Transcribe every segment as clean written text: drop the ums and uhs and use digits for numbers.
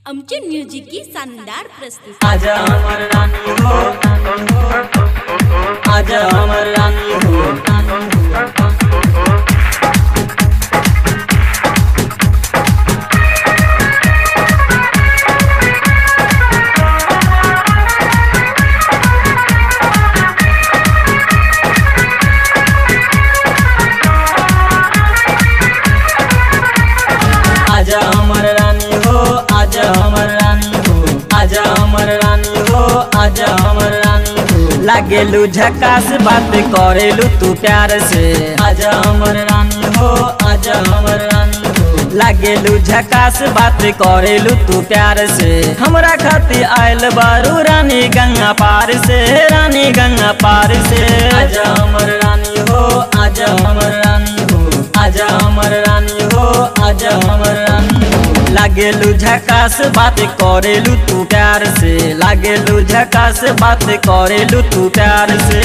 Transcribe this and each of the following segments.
अमचूर music की शानदार प्रस्तुति। आजा हमर रानी हो, आजा हमर रानी हो। आजा हमर रानी हो, आजा हमर रानी हो, आजा हमर रानी हो, आजा हमर रानी हो। लागेलू झकास बात करेलू तू प्यार से। आजा हमर रानी हो, आजा हमर रानी हो। लागेलू झकास बात करेलू तू प्यार से। हमरा खातिर आयल बारू रानी गंगा पार से, रानी गंगा पार से। आजा हमर रानी हो, आजा हमर रानी हो, आजा हमर रानी हो, आजा हमर रानी हो। लागेलू झकास बात करेलू तू प्यार से। लागेलू झकास बात करेलू तू प्यार से।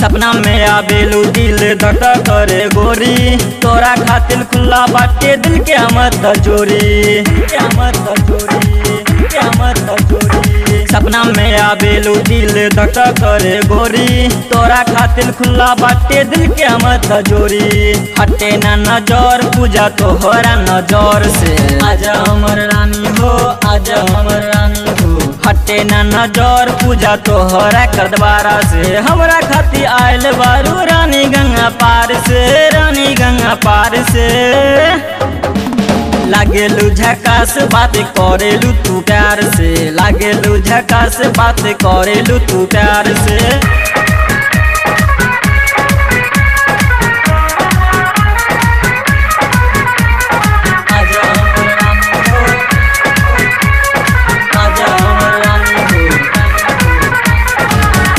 सपना में आबेलू दिल धक करे गोरी, तोरा खातिर खुला बाटे दिल के हमर तजोरी, हमर तजोरी, हमर तजोरी। सपना में आबेलू दिल धक करे गोरी, तोरा खातिर खुला बाटे दिल के हमर तजोरी। हटे ना नजर पूजा तोहरा नजर से। आजा हमर रानी हो, आजा हमर रानी हो। हटे ना नजर पूजा तोहरा कर द्वारा से। हमरा खातिर आयल बारू रानी गंगा पार से, रानी गंगा पार से। लागेलू झकास बात करेलू तू प्यार से। लागेलू झकास बात करेलू तू प्यार से।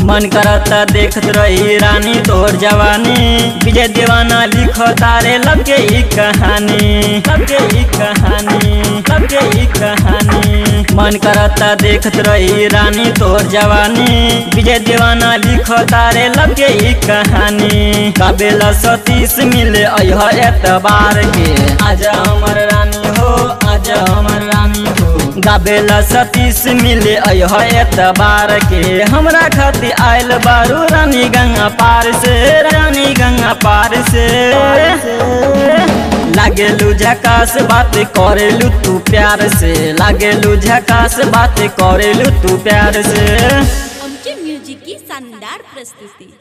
मन करता देखत रही रानी तोर जवानी, विजय दीवाना लिखो तारे लब के ई कहानी, लब के ई कहानी, लब के ई कहानी। मन करता देखत रही रानी तोर जवानी, विजय दीवाना लिखो तारे लब के ई कहानी। काबेला सतीश मिले अइह एतबार के। आजा हमर रानी हो, आजा हमर रानी हो। गाबेला सतीश मिले अइह एतबार के। हमरा खातिर आयल बारू रानी गंगा पार से, रानी गंगा पार से। लागेलू झकास बात करेलू तू प्यार से। लागेलू झकास बात करेलू तू प्यार से। अमचूर म्यूजिक की शानदार प्रस्तुति।